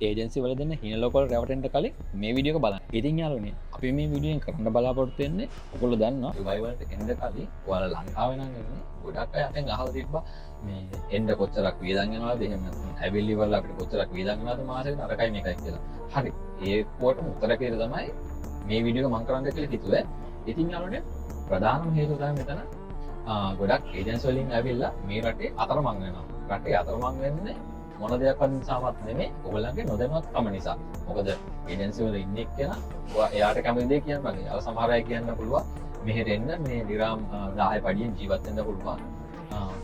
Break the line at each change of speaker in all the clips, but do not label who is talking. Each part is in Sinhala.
ඒජන්සි වල දෙන්න හින ලෝක වල රැවටෙන්න කලින් මේ වීඩියෝ එක බලන්න. ඉතින් යාළුවනේ, අපි මේ වීඩියෝ එකෙන් කරන්න බලාපොරොත්තු වෙන්නේ, ඔයගොල්ලෝ දන්නවා ඩුබයි වලට එන්න කලින් ඔයාලා ලංකාවේ නම් ඉන්නේ ගොඩක් අය අපෙන් අහලා තිබ්බා මේ එන්න කොච්චරක් වියදම් යනවද, එහෙම නැත්නම් ඇවිල්ලි වල අපිට කොච්චරක් වියදම් යනවද මාසෙකට, අරකයි මේකයි කියලා. හරි. ඒ ඔක්කොටම උත්තර කියලා තමයි මේ වීඩියෝ එක මං කරන්න කියලා හිතුවේ. ඉතින් යාළුවනේ, ප්‍රධානම හේතුව තමයි මෙතන ගොඩක් ඒජන්සි වලින් ඇවිල්ලා මේ රටේ අතරමං වෙනවා. රටේ අතරමං වෙන්නේ මොන දෙයක්වත් නිසාවත් නෙමෙයි, ඔයගොල්ලන්ගේ නොදැනුවත්කම නිසා. මොකද ඒජන්සි වල ඉන්න එක්කෙනා එයාට කැමති දේ කියන්න බෑ. අර සමහර අය කියන්න පුළුවන් මෙහෙට එන්න මේ ඩිරාම් 10 පඩියෙන් ජීවත් වෙන්න පුළුවන්.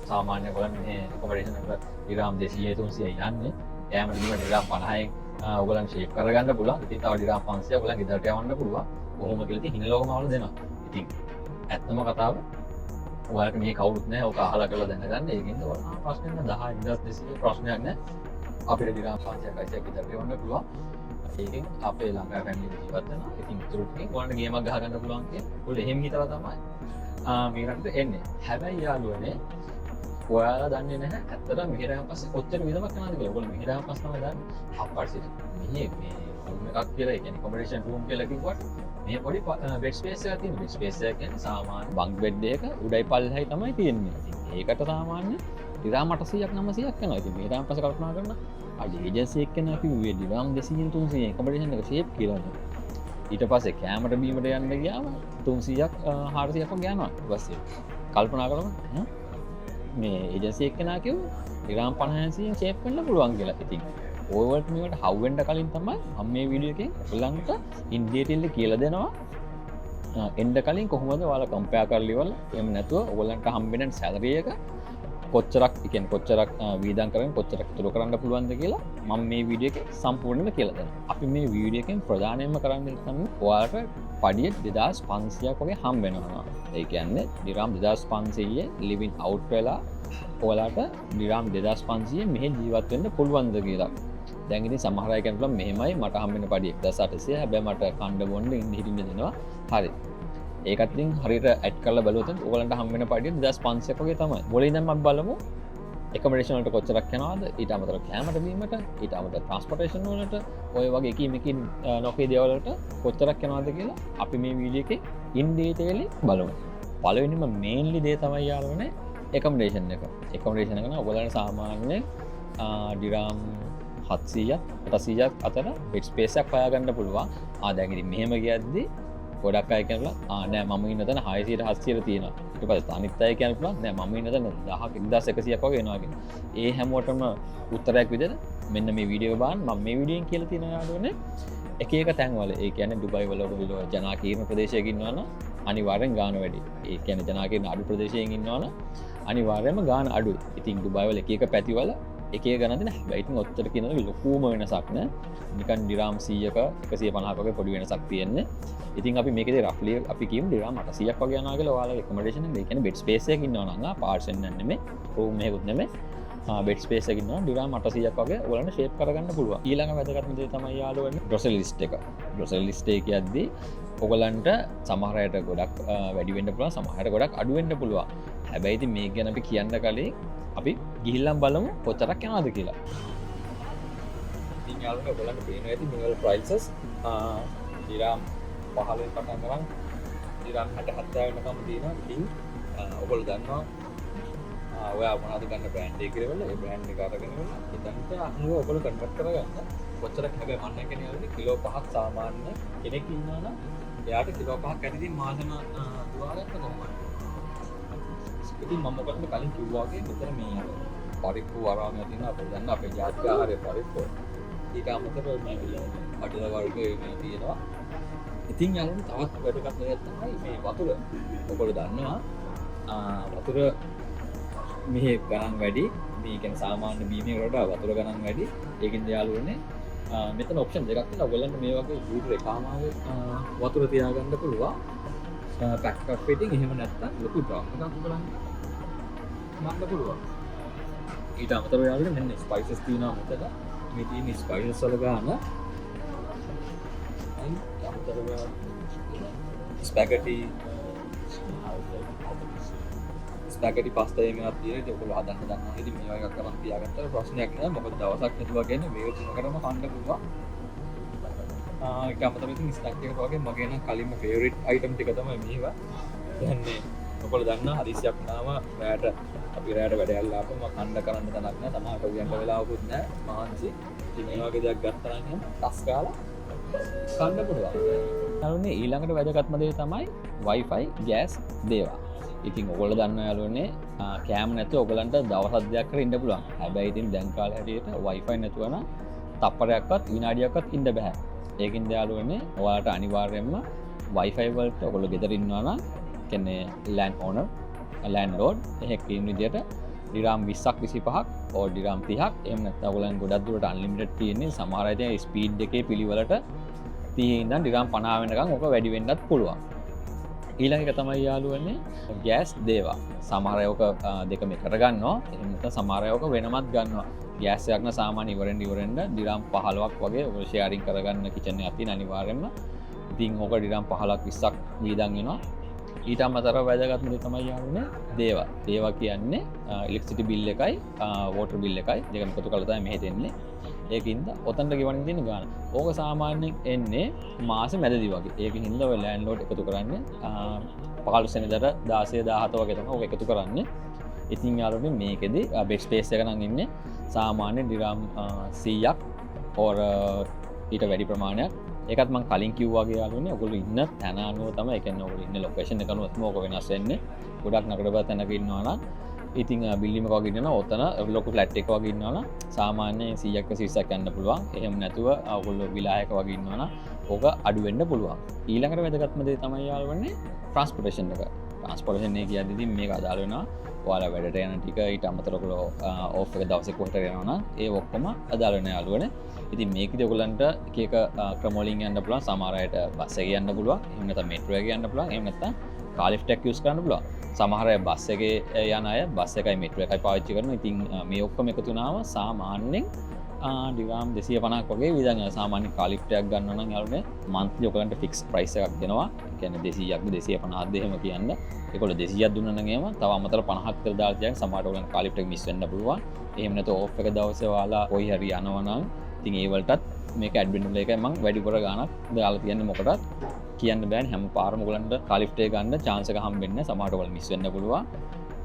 සාමාන්‍ය ඔයගොල්ලන් මේ ඇකොමඩේෂන් එකට ඩිරාම් 200 300 යන්නේ. කෑමට බීමට ඩිරාම් 50න් ඔයගොල්ලන් ෂේප් කරගන්න පුළුවන්. ඉතින් තව ඩිරාම් 500 ඔයගොල්ලන් ගෙදරට යවන්න පුළුවන්. කොහොම කියලා ඉතින් හින ලෝකම අවල දෙනවා. ඉතින් ඇත්තම කතාව ඔයාලට මේ කවුරුත් නෑ ඔක අහලා කරලා දැනගන්න. ඒකින්ද ඔයාලා ප්‍රශ්නයක් නෑ, 10 1200 ප්‍රශ්නයක් නෑ. අපිට ඩිරාම් 500ක් 600ක් ගෙදරට යවන්න පුළුවන්. ඒකෙන් අපේ ලංකාවේ ෆැමිලි එක ජීවත් වෙනවා. ඉතින් ඉතුරු ටිකෙන් ඔයාලට ගේමක් ගහගන්න පුළුවන් කියන ඔයගොල්ලෝ එහෙම හිතලා තමයි මේ රටට එන්නේ. හැබැයි යාළුවනේ, ඔයාලා දන්නේ නැහැ ඇත්තටම මෙහෙට ආවන් පස්සේ කොච්චර වියදමක් යනවද කියලා. ඔයගොල්ලෝ මෙහෙට ආවන් පස්සේ තමයි දන්නේ. අප්පට මෙහෙ මේ රූම් එකක් කියලා, ඒ කියන්නේ ඇකොමඩේෂන් රූම් කියලා කිව්වට මේ පොඩි බෙඩ් ස්පේස් එකක් තියෙන. බෙඩ් ස්පේස් එක කියන්නේ සාමාන්‍ය බංක් බෙඩ් එක උඩයි පල්ලෙහායි තමයි තියෙන්නේ. ඉතින් ඒකට සාමාන්‍ය ඩිරාම් 800ක් 900ක් යනවා. ඉතින් මෙහෙට ආවන් පස්සේ කල්පනා කරන අර ඒජන්සි එක්කෙනා කිව්වේ ඩිරාම් 200 300 ඇකොමඩේෂන් එක ෂේප් කියලානේ. ඊට පස්සේ කෑමට බීමට යන්න ගියාම 300ක් 400ක් වගේ යනවා. ඊට පස්සේ කල්පනා කරමු ඈ මේ ඒජන්සි එක්කෙනා කිව්වේ ඩිරාම් 50 100න් ෂේප් වෙන්න පුළුවන් කියලා. ඉතින් ඔය වලට මේවට හවු වෙන්න කලින් තමයි මම මේ වීඩියෝ එකෙන් ඔයගොල්ලන්ට ඉන් ඩීටේල් කියලා දෙනවා. එන්න කලින් කොහොමද ඔයාලා කම්පෙයාර් කරලා ඉවරලා එහෙම නැතුව ඔයගොල්ලන්ට හම්බෙන සැලරි එක කොච්චරක්, ඒ කියන්නේ කොච්චරක් වියදම් කරගෙන කොච්චරක් ඉතුරු කරන්න පුළුවන්ද කියලා මම මේ වීඩියෝ එකේ සම්පූර්ණයෙන්ම කියලා දෙනවා. අපි මේ වීඩියෝ එකෙන් ප්‍රධානයෙන්ම කරන්න හිතන්නේ ඔයාලට පඩිය 2500ක් වගේ හම්බ වෙනවා. ඒ කියන්නේ ඩිරාම් 2500 ලිවිං අවුට් වෙලා ඔයාලට ඩිරාම් 2500 මෙහෙ ජීවත් වෙන්න පුළුවන්ද කියලා. දැන් ඉතින් සමහර අය කියන්න පුළුවන් මෙහෙමයි, මට හම්බ වෙන පඩිය 1800, හැබැයි මට කණ්ඩ බොන්න ඉන්න හිටින්න දෙනවා. හරි. ඒකත් ඉතින් හරියට ඇඩ් කරලා බලුවොත් ඔයගලන්ට හම්බ වෙන පඩිය 2500ක් වගේ තමයි. මුලින් ඉඳන්ම අපි බලමු ඇකොමඩේෂන් වලට කොච්චරක් යනවද, ඊට අමතරව කෑමට බීමට, ඊට අමතරව ට්‍රාන්ස්පෝර්ටේෂන් වලට, ඔය වගේ එකින් මෙකින් නොකේ දේවල් වලට කොච්චරක් යනවද කියලා අපි මේ වීඩියෝ එකේ ඉන් ඩීටේල් බලමු. පළවෙනිම මේන්ලි දේ තමයි යාළුවනේ ඇකොමඩේෂන් එක. ඇකොමඩේෂන් එක නම් ඔයගලන්ට සාමාන්‍ය ඩිරාම් 700ක් 800ක් අතර බෙඩ් ස්පේස් එකක් හොයාගන්න පුළුවන්. දැන් ඉතින් මෙහෙම ගියද්දි ගොඩක් අය කියනවා නෑ මම ඉන්න තැන 600 700 තියෙනවා. ඊට පස්සේ අනිත් අය කියන්න පුළුවන් නෑ මම ඉන්න තැන 1000ක් 1100ක් වගේ එනවා කියලා. ඒ හැමෝටම උත්තරයක් විදිහට මෙන්න මේ වීඩියෝ එක බලන්න. මම මේ වීඩියෝ එකෙන් කියලා තියෙනවා යාළුවනේ එක එක තැන්වල, ඒ කියන්නේ ඩුබයි වල ඔයගොල්ලෝ ජනාකීර්ණ ප්‍රදේශයක ඉන්නවා නම් අනිවාර්යෙන් ගාන වැඩි. ඒ කියන්නේ ජනාකීර්ණ අඩු ප්‍රදේශයක ඉන්නවා නම් අනිවාර්යයෙන්ම ගාන අඩුයි. ඉතින් ඩුබයි වල එක එක පැතිවල එක එක ගණන් දෙන. හැබැයි ඉතින් ඔච්චර කියනකොට ලොකුම වෙනසක් නෑ. නිකන් ඩිරාම් 100ක 150ක වගේ පොඩි වෙනසක් තියෙන්නේ. ඉතින් අපි මේකේදී රෆ්ලි අපි කියමු ඩිරාම් 800ක් වගේ යනවා කියලා ඔයාලගේ ඇකොමඩේෂන් එක. ඒ කියන්නේ බෙඩ් ස්පේස් එකක ඉන්නවා නම්, පාර්ෂන් එක නෙමෙයි, රූම් එකකුත් නෙමෙයි, බෙඩ් ස්පේස් එකක ඉන්නවා ඩිරාම් 800ක් වගේ ඔයාලන්ට ෂේප් කරගන්න පුළුවන්. ඊළඟ වැදගත්ම දේ තමයි යාළුවනේ ග්‍රොසරි ලිස්ට් එක. ග්‍රොසරි ලිස්ට් එක කියද්දි ඔයගලන්ට සමහර අයට ගොඩක් වැඩි වෙන්න පුළුවන්, සමහර අයට ගොඩක් අඩු වෙන්න පුළුවන්. හැබැයි ඉතින් මේක ගැන අපි කියන්න කලින් අපි ගිහිල්ලම් බලමු කොච්චරක් යනවද කියලා. ඉතින් යාළුවනේ, ඔයගලන්ට පේනවා ඇති මේ වල ප්‍රයිසස් ඩිරාම් 15 පටන් ගන්න ඩිරාම් 60 70 වෙනකම් තියෙනවා. ඉතින් ඔයගොල්ලෝ දන්නවා ඔයා මොනවද ගන්න බ්‍රෑන්ඩ් එක කියලා, ඒ බ්‍රෑන්ඩ් එක අරගෙන ඉවරලා එතනට අනුව ඔයගොල්ලෝ කන්වර්ට් කරගන්න කොච්චරක්. හැබැයි මම නම් කියන්නේ යාළුවනේ, කිලෝ 5ක් සාමාන්‍ය කෙනෙක් ඉන්නවා නම් එයාට කිලෝ 5ක් ඇති ඉතින් මාසෙම දුවා ගන්න කොහොමද. ඉතින් මම මොකටද කලින් කිව්වා වගේ මෙතන මේ අර පරිප්පු වරාමයක් තියෙනවා. අපේ දන්න අපේ ජාතික ආහාරය පරිප්පු. ඊට අමතරව මේ කඩල වර්ග මේ තියෙනවා. ඉතින් යාළුවනේ, තවත් වැදගත් දෙයක් තමයි මේ වතුර. ඔයගොල්ලෝ දන්නවා වතුර මෙහෙ ගණන් වැඩි. මේ කියන්නේ සාමාන්‍ය බීමේ වලට වතුර ගණන් වැඩි. ඒකින්ද යාළුවනේ, මෙතන ඔප්ෂන් දෙකක් තියෙනවා. ඔයගොල්ලන්ට මේ වගේ ලීටර් එකමාරේ වතුර තියාගන්න පුළුවන් පැක් එකක් පිටින්. එහෙම නැත්නම් ලොකු ඩ්‍රම් එකක් ඔයගොල්ලන්ට ගන්න පුළුවන්. ඊට අමතරව යාළුවනේ, මෙන්න ස්පයිසස් තියෙනවා මෙතන. මේ තියෙන ස්පයිසස් වල ගාන ඊට අමතරව ස්පැගටි. ස්පැගටි, පාස්තා එහෙම එකක් තියෙනවා. ඉතින් ඔයගොල්ලෝ හදන්න දන්නවා. ඉතින් මේ වගේ එකක් අරන් තියාගත්තට ප්‍රශ්නයක් නෑ. මොකද දවසක් නැතුව කියන්නේ මේ තුනකටම කන්න පුළුවන්. ඒක අමතරව ඉතින් ස්නැක් එකට වගේ මගේ නම් කලින්ම ෆේවරිට් අයිටම් ටික තමයි මේවා. කියන්නේ ඔයගොල්ලෝ දන්නා හදිසියක් වුණාම රැට අපි රැට වැඩ යල්ලා ආපුවම කන්න කරන්න තැනක් නෑ. සමහරට උයන්න වෙලාවකුත් නෑ. මහන්සි. ඉතින් මේ වගේ දෙයක් ගත්තා නම් එහෙම ටස් ගාලා කන්න පුළුවන්. යාළුවනේ, ඊළඟට වැදගත්ම දේ තමයි Wi-Fi, gas, දේවා. ඉතින් ඔයගොල්ලෝ දන්නවා යාළුවනේ, කෑම නැතුව ඔයගොල්ලන්ට දවස් දෙකක් කර ඉන්න පුළුවන්. හැබැයි ඉතින් දැන් කාලේ හැටියට Wi-Fi නැතුව නම් තප්පරයක්වත් විනාඩියක්වත් ඉන්න බෑ. ඒකින්ද යාළුවනේ, ඔයාලට අනිවාර්යයෙන්ම Wi-Fi වලට ඔයගොල්ලෝ ගෙදර ඉන්නවා නම්, කියන්නේ ලෑන්ඩ් ඕනර්, ලෑන්ඩ් ලෝඩ් එහෙක් ඉන්න විදියට ඩිරාම් 20ක් 25ක් ඕ ඩිරාම් 30ක්, එහෙම නැත්නම් ඔයගොල්ලන් ගොඩක් දුරට අන්ලිමිටඩ් තියෙන්නේ. සමහර අය ඉතින් ස්පීඩ් එකේ පිළිවෙලට 30 ඉඳන් ඩිරාම් 50 වෙනකන් ඔක වැඩි වෙන්නත් පුළුවන්. ඊළඟ එක තමයි යාළුවනේ ගෑස්, දේවා. සමහර අය ඔක දෙකම එකට ගන්නවා. එහෙම නැත්නම් සමහර අය ඔක වෙනමත් ගන්නවා. ගෑස් එකක් නම් සාමාන්‍ය ඉවරෙන් ඉවරෙන්ද ඩිරාම් 15ක් වගේ ඔය ෂෙයාරින් කරගන්න කිචන් එකක් තියෙන අනිවාර්යයෙන්ම. ඉතින් ඔක ඩිරාම් 15ක් 20ක් වියදම් වෙනවා. ඊට අමතරව වැදගත්ම දේ තමයි යාළුවනේ දේවා. දේවා කියන්නේ ඉලෙක්ට්‍රිසිටි බිල් එකයි වෝටර් බිල් එකයි දෙකම එකතු කරලා තමයි මෙහෙ දෙන්නේ. ඒකින්ද ඔතනට ගෙවන්න තියෙන ගාණ. ඕක සාමාන්‍යයෙන් එන්නේ මාසෙ මැදදී වගේ. ඒකින් හින්දා ඔය ලෑන්ඩ්ලෝඩ් එකතු කරන්නේ 15 වෙනිදාට 16 17 වගේ තමයි ඕක එකතු කරන්නේ. ඉතින් යාළුවනේ, මේකෙදි බෙඩ් ස්පේස් එක නම් ඉන්නේ සාමාන්‍ය ඩිරාම් 100ක් ඕර් ඊට වැඩි ප්‍රමාණයක්. ඒකත් මං කලින් කිව්වා වගේ යාළුවනේ, ඔයගොල්ලෝ ඉන්න තැන අනුව තමයි, ඒ කියන්නේ ඔයගොල්ලෝ ඉන්න ලොකේෂන් එක අනුව තමයි ඕක වෙනස් වෙන්නේ. ගොඩක් නගරබද තැනක ඉන්නවා නම් ඉතින් බිල්ඩින් එකක් වගේ ඉන්නවා නම්, ඔතන ලොකු ෆ්ලැට් එකක් වගේ ඉන්නවා නම් සාමාන්‍යයෙන් 100ක් 120ක් යන්න පුළුවන්. එහෙම නැතුව ඔයගොල්ලෝ විලා එක වගේ ඉන්නවා නම් ඕක අඩු වෙන්න පුළුවන්. ඊළඟට වැදගත්ම දේ තමයි යාළුවනේ ට්‍රාන්ස්පෝර්ටේෂන් එක. ට්‍රාන්ස්පෝර්ටේෂන් එක කියද්දි ඉතින් මේක අදාළ වෙනවා ඔයාලා වැඩට යන ටික, ඊට අමතරව ඔයගොල්ලෝ ඔෆ් එක දවසේ කොහෙට යනවා නම් ඒ ඔක්කොම අදාළ වෙනවා යාළුවනේ. ඉතින් මේකෙදි ඔයගොල්ලන්ට එක එක ක්‍රම වලින් යන්න පුළුවන්. සමහර අයට බස් එකේ යන්න පුළුවන්. එහෙම නැත්නම් මෙට්‍රෝ එකේ යන්න පුළුවන්. එහෙම නැත්නම් කාර් ලිෆ්ට් එකක් යූස් කරන්න පුළුවන්. සමහර අය බස් එකේ යන අය බස් එකයි මෙට්‍රෝ එකයි පාවිච්චි කරනවා. ඉතින් මේ ඔක්කොම එකතු වුණාම සාමාන්‍යයෙන් ඩිරාම් 250ක් වගේ වියදම් යනවා. සාමාන්‍ය කාර් ලිෆ්ට් එකක් ගන්නවා නම් යාළුවනේ මන්ත්ලි ඔයගොල්ලන්ට ෆික්ස් ප්‍රයිස් එකක් දෙනවා. ඒ කියන්නේ 200ක්ද 250ක්ද එහෙම කියන්න. ඒගොල්ලෝ 200ක් දුන්නා නම් එහෙම තව අමතර 50ක් විතර දාලා තියාගෙන සමහරට ඔයගොල්ලන්ට කාර් ලිෆ්ට් එක මිස් වෙන්න පුළුවන්. එහෙම නැත්නම් ඔෆ් එක දවසේ ඔයාලා කොයි හරි යනවා නම් ඉතින් ඒ වලටත් මේක ඇඩ් වෙන්න පුළුවන්. ඒකයි මං වැඩිපුර ගාණක් දාලා තියන්නේ. මොකටද කියන්න බෑනේ, හැම පාරම ඔයගොල්ලන්ට කාර් ලිෆ්ට් එක ගන්න චාන්ස් එක හම්බෙන්නේ නැහැ. සමහරට ඔයගොල්ලෝ මිස් වෙන්න පුළුවන්.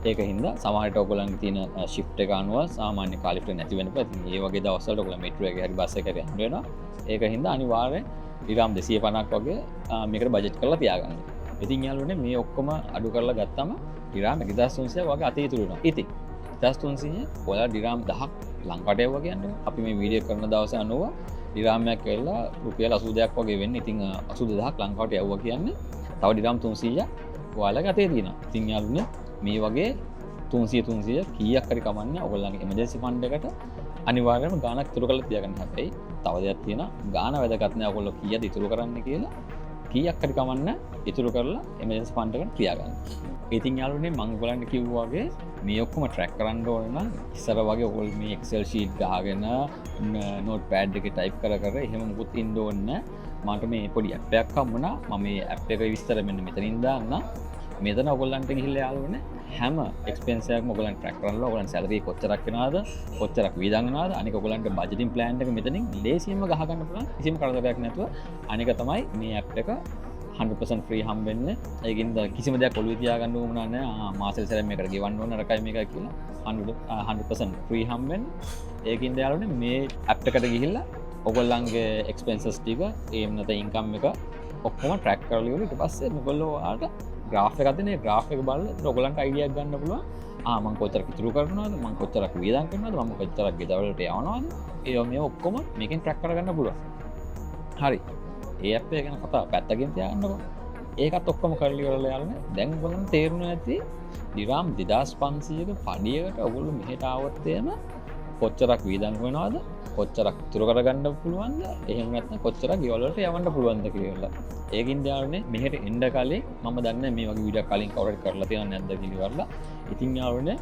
ඒක හින්දා සමහරට ඔයගොල්ලන්ගේ තියෙන ෂිෆ්ට් එක අනුව සාමාන්‍ය කාර් ලිෆ්ට් එක නැති වෙන්න පුළුවන්. ඉතින් ඒ වගේ දවස්වලට ඔයගොල්ලෝ මෙට්‍රෝ එකේ හරි බස් එකේ හරි යන්න වෙනවා. ඒක හින්දා අනිවාර්යෙන් ඩිරාම් 250ක් වගේ මේකට බජට් කරලා තියාගන්න. ඉතින් යාළුවනේ, මේ ඔක්කොම අඩු කරලා ගත්තම ඩිරාම් 1300 වගේ අතේ ඉතුරු වෙනවා. ඉතින් 1300 ඔයාලා ඩිරාම් 10ක් ලංකාවට යවුවා කියන්නේ අපි මේ වීඩියෝ කරන දවසේ අනුව ඩිරාමයක් වෙලා රුපියල් 82ක් වගේ වෙන්නේ. ඉතින් 82000ක් ලංකාවට යවුවා කියන්නේ තව ඩිරාම් 300ක් ඔයාලගේ අතේ තියෙනවා. ඉතින් යාළුවනේ, මේ වගේ 300 300 කීයක් හරි කමන්නේ, ඔයගොල්ලන්ගේ එමර්ජන්සි ෆන්ඩ් එකට අනිවාර්යයෙන්ම ගාණක් ඉතුරු කරලා තියාගන්න. හැබැයි තව දෙයක් තියෙනවා, ගාණ වැදගත් නෑ ඔයගොල්ලෝ කීයද ඉතුරු කරන්න කියලා. කීයක් හරි කමන්නේ ඉතුරු කරලා එමර්ජන්සි ෆන්ඩ් එකට තියාගන්න. ඉතින් යාළුවනේ, මං ඔයගොල්ලන්ට කිව්වා වගේ මේ ඔක්කොම ට්‍රැක් කරන්න ඕන නම් ඉස්සර වගේ ඔයගොල්ලෝ මේ Excel sheet ගහගෙන නෝට් පෑඩ් එකේ ටයිප් කර කර එහෙම මොකුත් ඉන්න ඕනේ නෑ. මට මේ පොඩි ඇප් එකක් හම්බුණා. මම මේ ඇප් එක විස්තර මෙන්න මෙතනින් දාන්න. මෙතන ඔයගොල්ලන්ට ගිහිල්ලා යාළුවනේ හැම එක්ස්පෙන්ස් එකක්ම ඔයගොල්ලන් ට්‍රැක් කරනවා. ඔයගොල්ලන් සැලරි කොච්චරක් වෙනවද, කොච්චරක් වියදම් වෙනවද, අනික ඔයගොල්ලන්ට බජටින් ප්ලෑන් එක මෙතනින් ලේසියෙන්ම ගහ ගන්න පුළුවන් කිසිම කරදරයක් නැතුව. අනික තමයි මේ ඇප් එක 100% ෆ්‍රී හම්බෙන්නේ. ඒකින්ද කිසිම දෙයක් ඔළුවේ තියාගන්න උවමනා නෑ. මාසෙ සැරයක් මේකට ගෙවන්න ඕන අරකයි මේකයි කියලා 100% ෆ්‍රී හම්බෙන්නේ. ඒකින්ද යාළුවනේ, මේ ඇප් එකට ගිහිල්ලා ඔයගොල්ලන්ගේ එක්ස්පෙන්සස් ටික, එහෙම නැත්නම් ඉන්කම් එක ඔක්කොම ට්‍රැක් කරලා ඉවරයි. ඊට පස්සේ ඔයගොල්ලෝ ඔයාලට ග්‍රාෆ් එකක් දෙන. ඒ ග්‍රාෆ් එක බලලා එතකොට ඔයගොල්ලන්ට අයිඩියා එකක් ගන්න පුළුවන්. මං කොච්චරක් ඉතුරු කරනවද, මං කොච්චරක් වියදම් කරනවද, මම කොච්චරක් ගෙදර වලට යවනවද, ඒවා මේ ඔක්කොම මේකෙන් ට්‍රැක් කරගන්න පුළුවන්. හරි. ඒ ඇප් එක ගැන කතාව පැත්තකින් තියාගන්නකෝ. ඒකත් ඔක්කොම කරලා ඉවරලා යාළුවනේ, දැන් ඔයගොල්ලන්ට තේරුණා ඇති ඩිරාම් 2500ක පඩියකට ඔයගොල්ලෝ මෙහෙට ආවොත් එහෙම කොච්චරක් වියදම් වෙනවද, කොච්චරක් ඉතුරු කරගන්න පුළුවන්ද, එහෙම නැත්නම් කොච්චරක් ගෙවල් වලට යවන්න පුළුවන්ද කියලා. ඒකින් යාළුවනේ, මෙහෙට එන්න කලින් මම දන්නේ මේ වගේ වීඩියෝ කලින් කවුරු හරි කරලා තියෙනවද නැද්ද කියලා ඉවරලා. ඉතින් යාළුවනේ,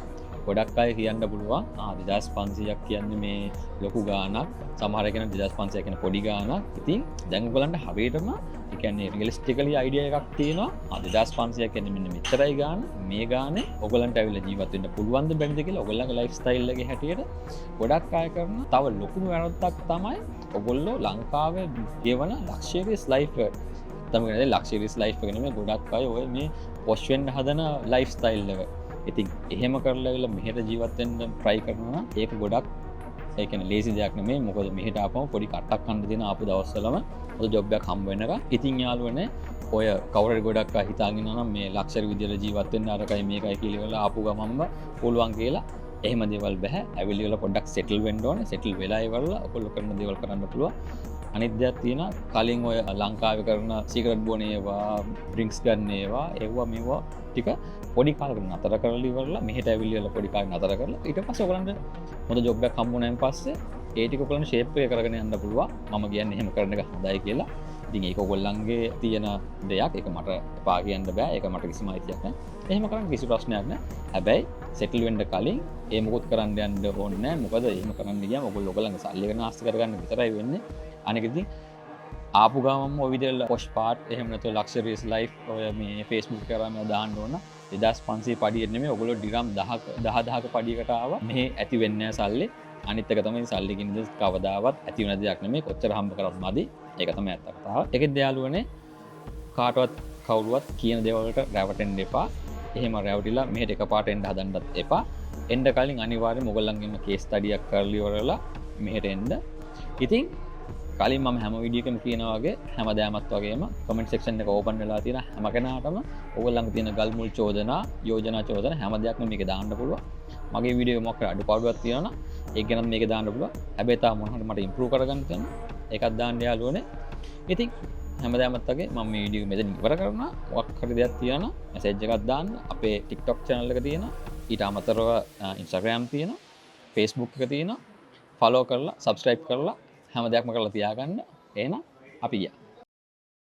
ගොඩක් අය කියන්න පුළුවන් 2500ක් කියන්නේ මේ ලොකු ගාණක්, සමහර අය කියන 2500 කියන්නේ පොඩි ගාණක්. ඉතින් දැන් ඔයගොල්ලන්ට හරියටම ඒ කියන්නේ රියලිස්ටිකලි අයිඩියා එකක් තියෙනවා. ආ, 2500 කියන්නේ මෙන්න මෙච්චරයි ගාන. මේ ගානේ ඔයගොල්ලන්ට ඇවිල්ලා ජීවත් වෙන්න පුළුවන්ද බැරිද කියලා ඔයගොල්ලන්ගේ ලයිෆ් ස්ටයිල් එකේ හැටියට. ගොඩක් අය කරන තව ලොකුම වැරද්දක් තමයි ඔයගොල්ලෝ ලංකාවේ ගෙවන ලක්ෂරියස් ලයිෆ් එක. තමයි ලක්ෂරියස් ලයිෆ් එක නෙමෙයි, ගොඩක් අය ඔය මේ පොෂ් වෙන්න හදන ලයිෆ් ස්ටයිල් එක. ඉතින් එහෙම කරලා ඇවිල්ලා මෙහෙට ජීවත් වෙන්න try කරනවා නම් ඒක ගොඩක්, ඒ කියන්නේ ලේසි දෙයක් නෙමෙයි. මොකද මෙහෙට ආපම පොඩි කට්ටක් කන්න දෙන ආපු දවස්වලම හොඳ ජොබ් එකක් හම්බ වෙන එක. ඉතින් යාළුවනේ, ඔය කවුරු හරි ගොඩක් අය හිතාගෙන ඉන්නවා නම් මේ ලක්ෂරි විදියට ජීවත් වෙන්න අරකයි මේකයි කියලා ඉවරලා ආපු ගමන්ම පුළුවන් කියලා, එහෙම දේවල් බැහැ. ඇවිල්ලා ඉවරලා පොඩ්ඩක් සෙටල් වෙන්න ඕනේ. සෙටල් වෙලා ඉවරලා ඔයගොල්ලෝ කරන දේවල් කරන්න පුළුවන්. අනිත් දෙයක් තියෙනවා, කලින් ඔය ලංකාවේ කරන සිගරට් බොන ඒවා, ඩ්‍රින්ක්ස් ගන්න ඒවා, ඒවා මේවා ටික පොඩි කාලෙකට නතර කරලා ඉවරලා, මෙහෙට ඇවිල්ලා ඉවරලා පොඩි කාලෙක නතර කරලා, ඊට පස්සේ ඔයගොල්ලන්ට හොඳ ජොබ් එකක් හම්බ වුණාන් පස්සේ ඒ ටික ඔයගොල්ලන්ට ෂේප් එක කරගෙන යන්න පුළුවන්. මම කියන්නේ එහෙම කරන එක හොඳයි කියලා. ඉතින් ඒක ඔයගොල්ලන්ගේ තියෙන දෙයක්. ඒක මට එපා කියන්න බෑ. ඒක මට කිසිම අයිතියක් නෑ. එහෙම කරන්න කිසි ප්‍රශ්නයක් නෑ. හැබැයි සෙටල් වෙන්න කලින් ඒ මොකුත් කරන්න යන්න ඕනේ නෑ. මොකද එහෙම කරන්න ගියාම ඔයගොල්ලෝ ඔයගොල්ලන්ගේ සල්ලි එක නාස්ති කරගන්න විතරයි වෙන්නේ. අනික ඉතින් ආපු ගමන්ම ඔය විදිහට පොෂ් පාට්, එහෙම නැත්නම් ලක්ෂරියස් ලයිෆ් ඔය මේ Facebook කරාම දාන්න ඕන, 2500 පඩියට නෙමෙයි, ඔයගොල්ලෝ ඩිරම් 10ක 10,000ක පඩියකට ආවා මෙහෙ ඇති වෙන්නේ නෑ සල්ලි. අනිත් එක තමයි සල්ලි කියන දේ කවදාවත් ඇති වෙන දෙයක් නෙමෙයි. කොච්චර හම්බ කරත් මදි. ඒක තමයි ඇත්ත කතාව. ඒකෙත් යාළුවනේ, කාටවත් කවුරුවත් කියන දේවල් වලට රැවටෙන්න එපා. එහෙම රැවටිලා මෙහෙට එකපාරට එන්න හදන්නත් එපා. එන්න කලින් අනිවාර්යයෙන්ම ඔයගොල්ලන්ගෙම කේස් ස්ටඩි එකක් කරලා ඉවරලා මෙහෙට එන්න. ඉතින් කලින් මම හැම වීඩියෝ එකම කියනවා වගේ, හැමදාමත් වගේම කමෙන්ට් සෙක්ෂන් එක ඕපන් වෙලා තියෙන හැම කෙනාටම ඔයගොල්ලන්ගේ තියෙන ගල් මුල් චෝදනා, යෝජනා චෝදනා හැම දෙයක්ම මේකේ දාන්න පුළුවන්. මගේ වීඩියෝ එක මොකක් හරි අඩුපාඩුවක් තියෙනවා නම් ඒක ගැනත් මේකේ දාන්න පුළුවන්. හැබැයි තාම මොන හරි මට ඉම්ප්‍රූව් කරගන්න තියෙනවා, ඒකත් දාන්න යාළුවනේ. ඉතින් හැමදාමත් වගේ මම මේ වීඩියෝ එක මෙතනින් ඉවර කරනවා. මොකක් හරි දෙයක් තියෙනවා නම් මැසේජ් එකක් දාන්න. අපේ TikTok channel එක තියෙනවා. ඊට අමතරව Instagram තියෙනවා, Facebook එක තියෙනවා. ෆලෝ කරලා, සබ්ස්ක්‍රයිබ් කරලා, හැම දෙයක්ම කරලා තියාගන්න. එහෙනම් අපි ගියා.